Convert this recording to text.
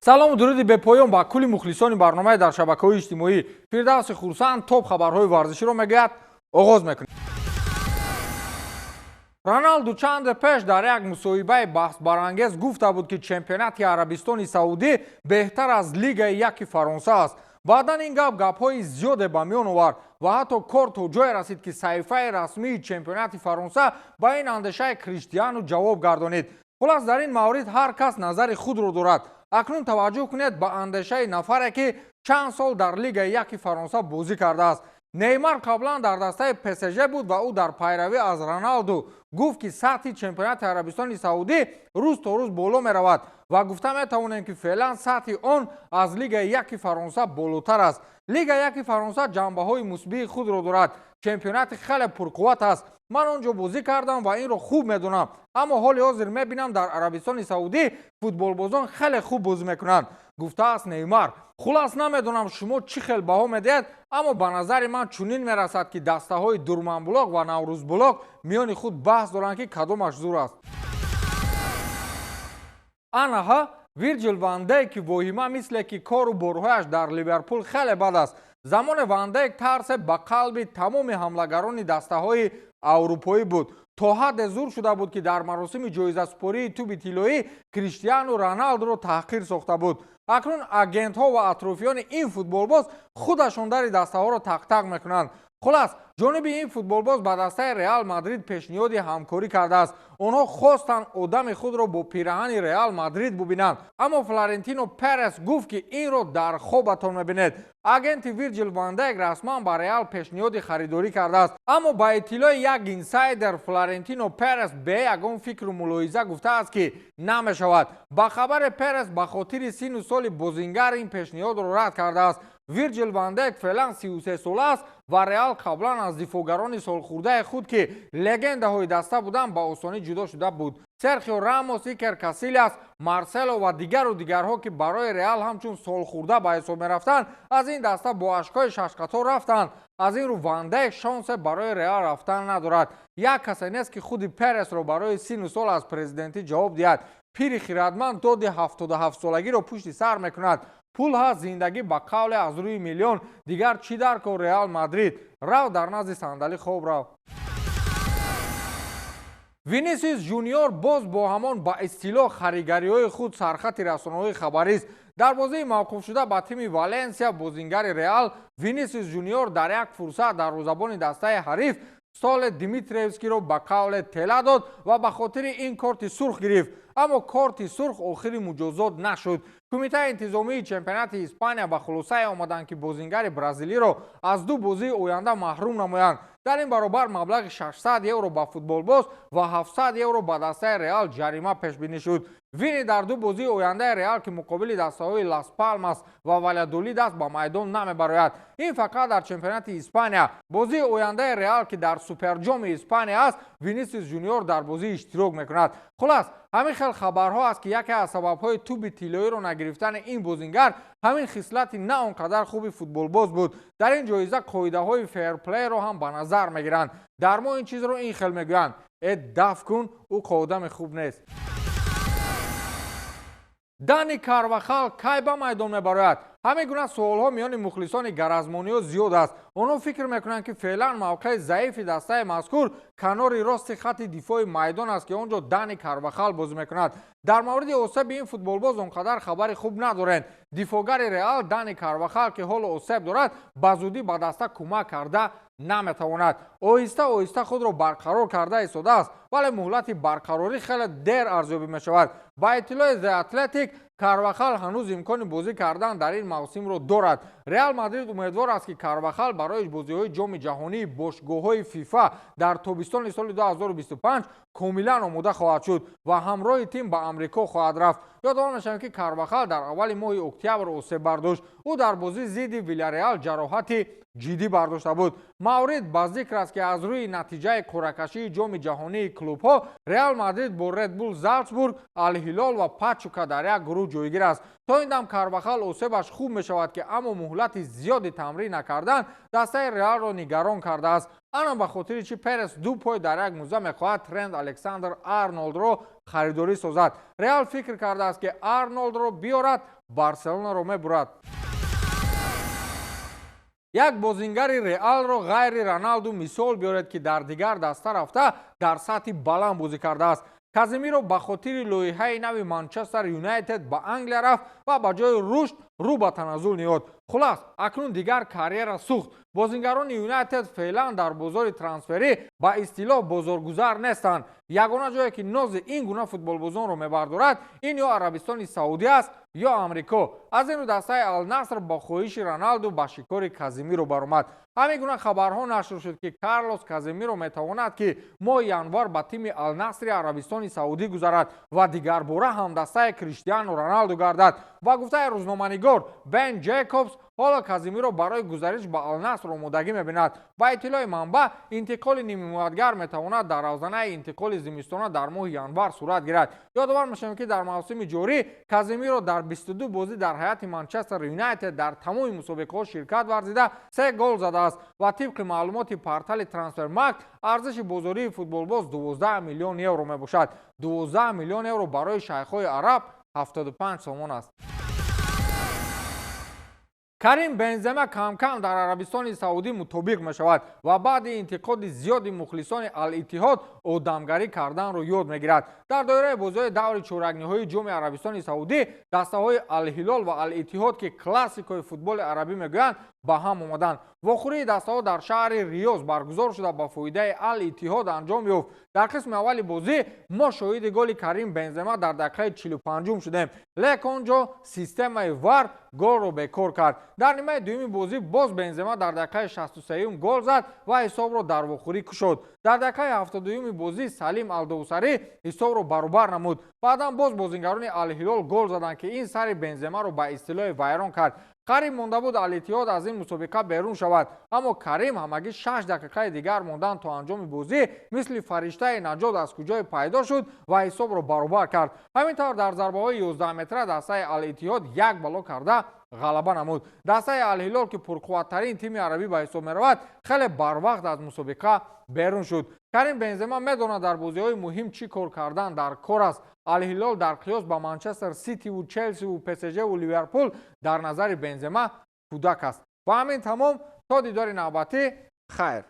Салому дуруди бепоён ба кулли мухлисони барномаи дар шабакаҳои иҷтимоӣ. Фирдавси Хурсанд топ хабарҳои варзиширо мегӯяд. Оғоз мекунем. Роналду чанде пеш дар як мусоҳибаи баҳсбарангез гуфта буд, ки чемпионати Арабистони Саудӣ беҳтар аз Лигаи яки Фаронса аст. Баъдан ин гап гапҳои зиёде ба миён овард ва ҳатто кор то ҷое расид, ки саҳифаи расмии чемпионати Фаронса ба ин андешаи Криштиану ҷавоб гардонид. Хулас, дар ин маврид ҳар кас назари худро дорад. Акнун таваҷҷӯҳ кунед ба андешаи нафаре, ки чанд сол дар Лигаи яки Фаронса бозӣ кардааст. Неймар қаблан дар дастаи ПСЖ буд ва ӯ дар пайравӣ аз Роналду гуфт, ки сатҳи чемпионати Арабистони Саудӣ рӯз то рӯз боло меравад ва гуфта метавонем, ки феълан сатҳи он аз Лигаи яки Фаронса болотар аст. Лига яки Фаронса ҷанбаҳои мусбии худро дорад, чемпионати хеле пурқувват аст. Ман он ҷо бозӣ кардам ва инро хуб медонам, аммо ҳоли ҳозир мебинам, дар Арабистони Саудӣ футболбозон хеле хуб бозӣ мекунанд, гуфтааст Неймар. Хулас, намедонам, шумо чӣ хел баҳо медиҳед, аммо ба назари ман чунин мерасад, ки дастаҳои Дурманблок ва Наврӯзблок миёни худ баҳс доранд, ки кадомаш зур аст. Анаҳа, Вирҷил Ван Дейк, ки воҳима мисле ки кору борҳояш дар Ливерпул хеле бад аст. Замоне Ван Дейк тарсе ба қалби тамоми ҳамлагарони дастаҳои аврупоӣ буд. То ҳадде зур шуда буд, ки дар маросими ҷоизасупории тӯби тиллоӣ Криштиану Роналдуро таҳқир сохта буд. Акнун агентҳо ва атрофиёни ин футболбоз худашон дари дастаҳоро тақтақ мекунанд. Хулас, ҷониби ин футболбоз ба дастаи Реал Мадрид пешниҳоди ҳамкорӣ кардааст. Онҳо хостанд одами худро бо пираҳани Реал Мадрид бубинанд, аммо Флорентино Перес гуфт, ки инро дар хобатон мебинед. Агенти Вирҷил Ван Дейк расман ба Реал пешниҳоди харидорӣ кардааст, аммо ба иттилои як инсайдер, Флорентино Перес бе ягон фикру мулоҳиза гуфтааст, ки намешавад. Ба хабари Перес, ба хотири синну соли бозингар ин пешниҳодро рад кардааст. Вирҷил Ван Дейк феълан 33 сола аст ва Реал қаблан аз дифоъгарони солхӯрдаи худ, ки легендаҳои даста буданд, ба осонӣ ҷудо шуда буд. Серхио Рамос, Икер Касилиас, Марсело ва дигару дигарҳо, ки барои Реал ҳамчун солхӯрда ба ҳисоб мерафтанд, аз ин даста бо ашкҳои шашқатор рафтанд. Аз ин рӯ Ван Дейк шонсе барои Реал рафтан надорад. Як касе нест, ки худи Пересро барои синну сол аз президентӣ ҷавоб диҳад. Пири хирадманд доди 77-солагиро пушти сар мекунад. Пул ҳаст, зиндагӣ ба қавле аз рӯи миллион, дигар чӣ дар кор? Реал Мадрид рав, дар назди сандалӣ хоб рав. Винисиус Жуниор боз бо ҳамон ба истилоҳ харигариҳои худ сархати расонаҳои хабарист. Дар бозии мавқуфшуда ба тими Валенсия бозингари Реал Винисиус Жуниор дар як фурсат дарвозабони дастаи ҳариф Столе Димитриевскиро ба қавле тела дод ва ба хотири ин корти сурх гирифт, аммо корти сурх охири муҷозот нашуд. Кумитаи интизомии чемпионати Испания ба хулосае омаданд, ки бозингари бразилиро аз ду бозии оянда маҳрум намоянд. Дар ин баробар маблағи 600 евро ба футболбоз ва 700 евро ба дастаи Реал ҷарима пешбинӣ шуд. Вини дар ду бозии ояндаи Реал, ки муқобили дастаҳои Лас Палмас ва Валядолид аст, ба майдон намебарояд. Ин фақат дар чемпионати Испания. Бозии ояндаи Реал, ки дар Суперҷоми Испания аст, Винисиус Жуниор дар бозӣ иштирок мекунад. Хулас, ҳамин хел хабарҳо аст, ки яке аз сабабҳои тӯби тиллоиро нагирифтани ин бозингар ҳамин хислати на он қадар хуби футболбоз буд. Дар ин ҷоиза қоидаҳои ферплейро ҳам ба назар мегиранд. Дар мо ин чизро ин хел мегӯянд: «Э, даф кун, ӯ одами хуб нест». Дани Карвахал кай ба майдон мебарояд? Ҳамин гуна суолҳо миёни мухлисони гаразмониҳо зиёд аст. Онҳо фикр мекунанд, ки феълан мавқеи заифи дастаи мазкур канори рости хатти дифои майдон аст, ки он ҷо Дани Карвахал бозӣ мекунад. Дар мавриди осеби ин футболбоз он қадар хабари хуб надорем. Дифоъгари Реал Дани Карвахал, ки ҳоло осеб дорад, ба зудӣ ба даста кӯмак карда наметавонад. Оҳиста оҳиста худро барқарор карда истодааст, вале муҳлати барқарорӣ хеле дер арзёбӣ мешавад. Ба иттилои The Athletic, Карвахал ҳанӯз имкони бозӣ кардан дар ин мавсимро дорад. Реал Мадрид умедвор аст, ки Карвахал барои бозиҳои Ҷоми ҷаҳонии бошгоҳҳои ФИФА дар тобистони соли 2025 комилан омода хоҳад шуд ва ҳамроҳи тим ба Амрико хоҳад рафт. Ёдовар мешавем, ки Карвахал дар аввали моҳи октябр осеб бардошт. Ӯ дар бозӣ зидди Вилареал ҷароҳати ҷиддӣ бардошта буд. Маврид ба зикр аст, ки аз рӯи натиҷаи қуръакашии Ҷоми ҷаҳонии клубҳо Реал Мадрид бо Редбул Залцбург, Алҳилол ва Пачука дар як гурӯҳ ҷойгир аст. То ин дам Карвахал осебаш хуб мешавад, ки аммо муҳлати зиёди тамрин накардан дастаи Реалро нигарон кардааст. Ана ба хотири чӣ Перес ду пой дар як муза мехоҳад Тренд Александр Арнолдро харидорӣ созад. Реал фикр кардааст, ки Арнолдро биёрад, Барселонаро мебурад. Як бозингари Реалро ғайри Роналду мисол биёред, ки дар дигар даста рафта дар сатҳи баланд бозӣ кардааст. Казимиро ба хотири лоиҳаи нави Манчестер Юнайтед ба Англия рафт ва ба ҷои рушд рӯ ба таназзул ниҳод. Хулас, акнун дигар карьера сӯхт. Бозингарони Юнайтед феълан дар бозори трансферӣ ба истилоҳ бозоргузар нестанд. Ягона ҷое, ки нози ин гуна футболбозонро мебардорад, ин ё Арабистони Саудӣ аст, ё Амрико. Аз ин рӯ дастаи Алнаср бо хоҳиши Роналду ба шикори Казимиро баромад. Ҳамин гуна хабарҳо нашр шуд, ки Карлос Казимиро метавонад, ки моҳи январ ба тими Алнасри Арабистони Саудӣ гузарад ва дигарбора ҳамдастаи Криштиану Роналду гардад. Ба гуфтаи рӯзноманигор Бен Ҷекобс, ҳоло Казимиро барои гузариш ба Алнаср омодагӣ мебинад. Ба иттилои манбаъ, интиқоли нимҳимоятгар метавонад дар равзанаи интиқоли зимистона дар моҳи январ сурат гирад. Ёдовар мешавем, ки дар мавсими ҷорӣ Казимиро дар 22 бозӣ дар ҳайати Манчестер Юнайтед дар тамоми мусобиқаҳо ширкат варзида, се гол задааст ва тибқи маълумоти портали Трансфермаркт арзиши бозории футболбоз 12 миллион евро мебошад. 12 миллион евро барои шайхҳои араб 75 сомон аст. Карим Бензема камкам дар Арабистони Саудӣ мутобиқ мешавад ва баъди интиқоди зиёди мухлисони Алиттиҳод одамгарӣ карданро ёд мегирад. Дар доираи бозиҳои даври чоракниҳоии Ҷоми Арабистони Саудӣ дастаҳои Алҳилол ва Алиттиҳод, ки классикҳои футболи арабӣ мегӯянд, ба ҳам омаданд. Вохӯрии дастаҳо дар шаҳри Риёз баргузор шуда, ба фоидаи Ал-Иттиҳод анҷом ёфт. Дар қисми аввали бозӣ мо шоҳиди голи Карим Бензема дар дақиқаи 45-ум шудем, лек он ҷо системаи ВАР голро бекор кард. Дар нимаи дуюми бозӣ боз Бензема дар дақиқаи 63-юм гол зад ва ҳисобро дар вохӯрӣ кушод. Дар дақиқаи 72-юми бозӣ Салим Алдоусарӣ ҳисобро баробар намуд. Баъдан боз бозингарони Алҳилол гол заданд, ки ин сари Бенземаро ба истилоҳи вайрон кард. Қариб монда буд, Алиттиҳод аз ин мусобиқа берун шавад, аммо Карим ҳамагӣ 6 дақиқаи дигар мондан то анҷоми бозӣ мисли фариштаи наҷот аз куҷое пайдо шуд ва ҳисобро баробар кард. Ҳамин тавр дар зарбаҳои 11 метра дастаи Алиттиҳод як бало карда ғалаба намуд. Дастаи Алҳилол, ки пурқувваттарин тими арабӣ ба ҳисоб меравад, хеле барвақт аз мусобиқа берун шуд. Карим Бензема медонад, дар бозиҳои муҳим чӣ кор кардан дар кор аст. Алҳилол дар қиёс ба Манчестер Ситиву Челсиву ПСЖву Ливерпул дар назари Бензема кӯдак аст. Ва ҳамин тамом. То дидори навбатӣ, хайр.